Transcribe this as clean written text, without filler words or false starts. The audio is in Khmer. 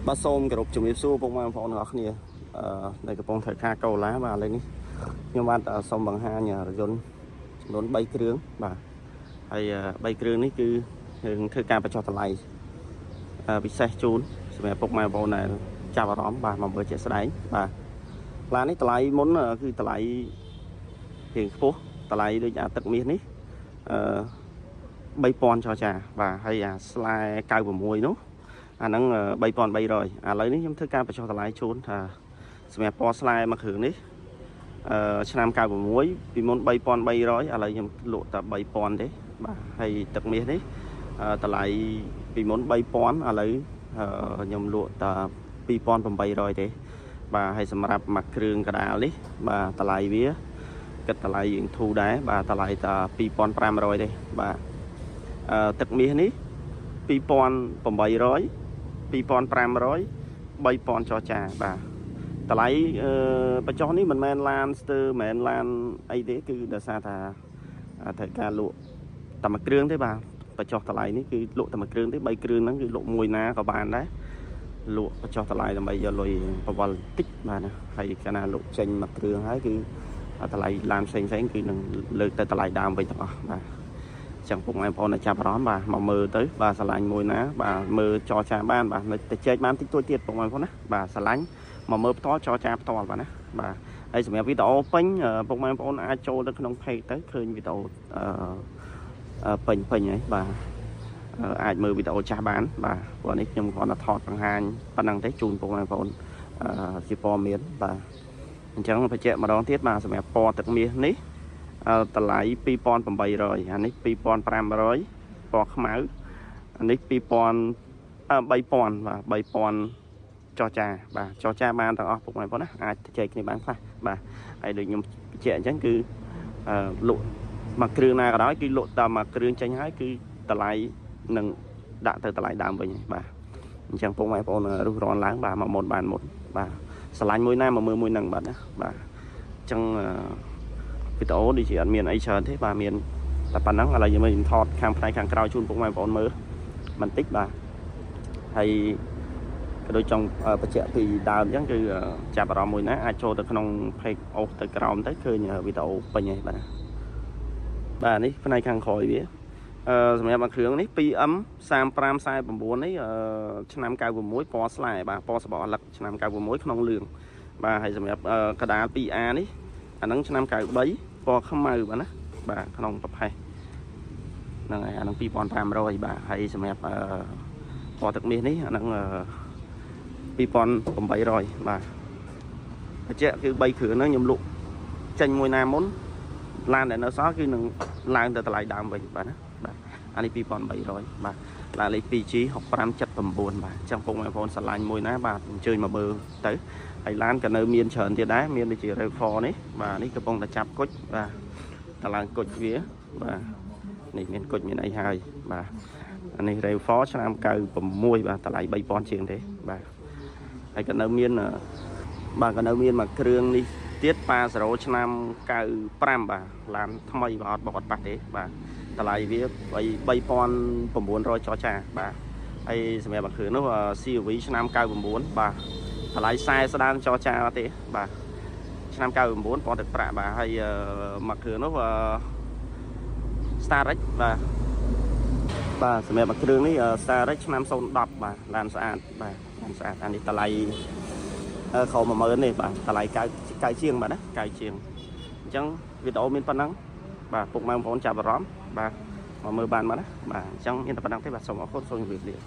បាទសូមគោរពជំរាបសួរពុកម៉ែបងប្អូនទាំងអស់គ្នាអឺដែលកំពុងធ្វើការកូឡាបាទឥឡូវនេះខ្ញុំបាទសូមបង្ហាញរថយន្តចំនួន3គ្រឿងបាទហើយ3គ្រឿងនេះគឺយើងធ្វើការបញ្ចុះតម្លៃពិសេសជូនសម្រាប់ពុកម៉ែបងប្អូនដែលចាប់អារម្មណ៍បាទមកមើលជាក់ស្ដែងបាទឡាននេះតម្លៃមុនគឺតម្លៃរៀងខ្ពស់តម្លៃដូចអាទឹកមាសនេះអឺ3000ចរចាបាទហើយអាស្លែ96នោះអាហ្នឹង3300ឥឡូវនេះខ្ញុំធ្វើការបញ្ចុះតម្លៃជូនថាសម្រាប់ពណ៌ស្លែមួយគ្រឿងនេះអឺឆ្នាំ96ពីមុន3300ឥឡូវខ្ញុំលក់តែ3000ទេបាទហើយទឹកមាសនេះតម្លៃពីមុន3000ឥឡូវខ្ញុំលក់តែ2800ទេបាទហើយសម្រាប់មួយគ្រឿងកដាលនេះបាទតម្លៃវាគិតតម្លៃយើងធូរដែរបាទតម្លៃតែ2500ទេបាទអឺទឹកមាសនេះ2800 2500 3000ចរចាបាទតម្លៃបញ្ចុះនេះមិនមែនឡានស្ទើរមិនមែនឡានអីទេគឺដោយសារថាត្រូវការលក់តែមួយគ្រឿងទេបាទបញ្ចុះតម្លៃនេះគឺលក់តែមួយគ្រឿងទេ3គ្រឿងហ្នឹងគឺលក់មួយណាក៏បានដែរលក់បញ្ចុះតម្លៃដើម្បីយកលុយប្រវល់តិចបាទណាហើយកាលណាលក់ចេញមួយគ្រឿងហើយគឺតម្លៃឡានផ្សេងផ្សេងគឺនឹងលើកទៅតម្លៃដើមវិញទាំងអស់បាទចឹងពុកម៉ែបងប្អូនចាប់អារម្មណ៍បាទមកមើលទៅបាទស្រឡាញ់មួយណាបាទមើលចរចាបានបាទទៅចែកបានតិចតួចទៀតពុកម៉ែបងប្អូនណាបាទស្រឡាញ់មកមើលផ្ទាល់ចរចាផ្ទាល់បាទណាបាទហើយសម្រាប់វីដេអូពេញពុកម៉ែបងប្អូនអាចចូលទៅក្នុង page ទៅឃើញវីដេអូអឺពេញពេញហើយបាទអាចមើលវីដេអូចាស់បានបាទព្រោះនេះខ្ញុំគ្រាន់តែថតបង្ហាញប៉ុណ្ណឹងទេជូនពុកម៉ែបងប្អូនជាព័ត៌មានបាទអញ្ចឹងបញ្ជាក់ម្ដងទៀតបាទសម្រាប់ពណ៌ទឹកមាសនេះតម្លៃ2800អានេះ2500ពណ៌ខ្មៅអានេះ2000 3000បាទ3000ចរចាបាទចរចាបានទាំងអស់ពុកម៉ែបងប្អូនណាអាចជែកគ្នាបានខ្លះបាទហើយដូចខ្ញុំបញ្ជាក់អញ្ចឹងគឺលក់មួយគ្រឿងណាក៏ដោយគឺលក់តែមួយគ្រឿងចេញហើយគឺតម្លៃនឹងដាក់ទៅតម្លៃដើមវិញបាទអញ្ចឹងពុកម៉ែបងប្អូនរុះរាន់ឡើងបាទមកមុនបានមុនបាទស្រឡាញ់មួយណាមកមើលមួយនឹងបាទណាបាទអញ្ចឹងវីដេអូដូចជាអត់មានអីច្រើនទេបាទមានតែប៉ុណ្ណឹងឥឡូវយើងមើលថតខាងផ្នែកខាងក្រោយជូនពុកម៉ែបងប្អូនមើលបន្តិចបាទហើយក៏ដូចចង់បញ្ជាក់ពីដើមអញ្ចឹងគឺចាប់អារម្មណ៍មួយណាអាចចូលទៅក្នុង page អូសទៅក្រោមទៅឃើញវីដេអូពេញហើយបាទបាទនេះផ្នែកខាងក្រោយវាសម្រាប់មួយគ្រឿងនេះ 2M 3549នេះឆ្នាំ96ពណ៌ស្លែបាទពណ៌សបកលឹកឆ្នាំ96ក្នុងលឿងបាទហើយសម្រាប់កដាល 2A នេះអាហ្នឹងឆ្នាំ93ពណ៌ខ្មៅបាទណាបាទក្នុងប្រភេទហ្នឹងហើយអាហ្នឹង2500បាទហើយសម្រាប់ពណ៌ទឹកមាសនេះអាហ្នឹង2800បាទបញ្ជាក់គឺ3គ្រឿងហ្នឹងខ្ញុំលក់ចេញមួយណាមុនឡានដែលនៅសល់គឺនឹងឡើងទៅតម្លៃដើមវិញបាទណាបាទអានេះ2300បាទឡានលេខ 2G 6579បាទអញ្ចឹងពុកម៉ែបងប្អូនស្រឡាញ់មួយណាបាទអញ្ជើញមកមើលទៅហើយឡានក៏នៅមានច្រើនទៀតដែរមានដូចជា RAV4 នេះបាទនេះកំពុងតែចាប់គុជបាទតឡើងគុជវាបាទនេះមានគុជមានអីហើយបាទអានេះ RAV4 ឆ្នាំ96បាទតម្លៃ3000ជាងទេបាទហើយក៏នៅមានបាទក៏នៅមានមួយគ្រឿងនេះទៀតប៉ា0ឆ្នាំ95បាទឡានថ្មីបាទអត់បកអត់ប៉ះទេបាទតម្លៃវា3900ចរចាបាទហើយសម្រាប់មួយគ្រឿងនោះ CRV ឆ្នាំ99បាទតម្លៃ40ស្ដើងចរចាទេបាទឆ្នាំ99ពណ៌ទឹកប្រាក់បាទហើយមួយគ្រឿងនោះ Starex បាទបាទសម្រាប់មួយគ្រឿងនេះ Starex ឆ្នាំ010បាទឡានស្អាតបាទឡានស្អាតអានេះតម្លៃក្រោម10000នេះបាទតម្លៃ9ជាងបាទណា9ជាងអញ្ចឹងវីដេអូមានប៉ុណ្ណឹងបាទពុកម៉ែបងប្អូនចាប់អារម្មណ៍បាទមកមើលបានបាទណាបាទអញ្ចឹងមានតែប៉ុណ្ណឹងទេបាទសូមអរគុណសូមជម្រាបលា។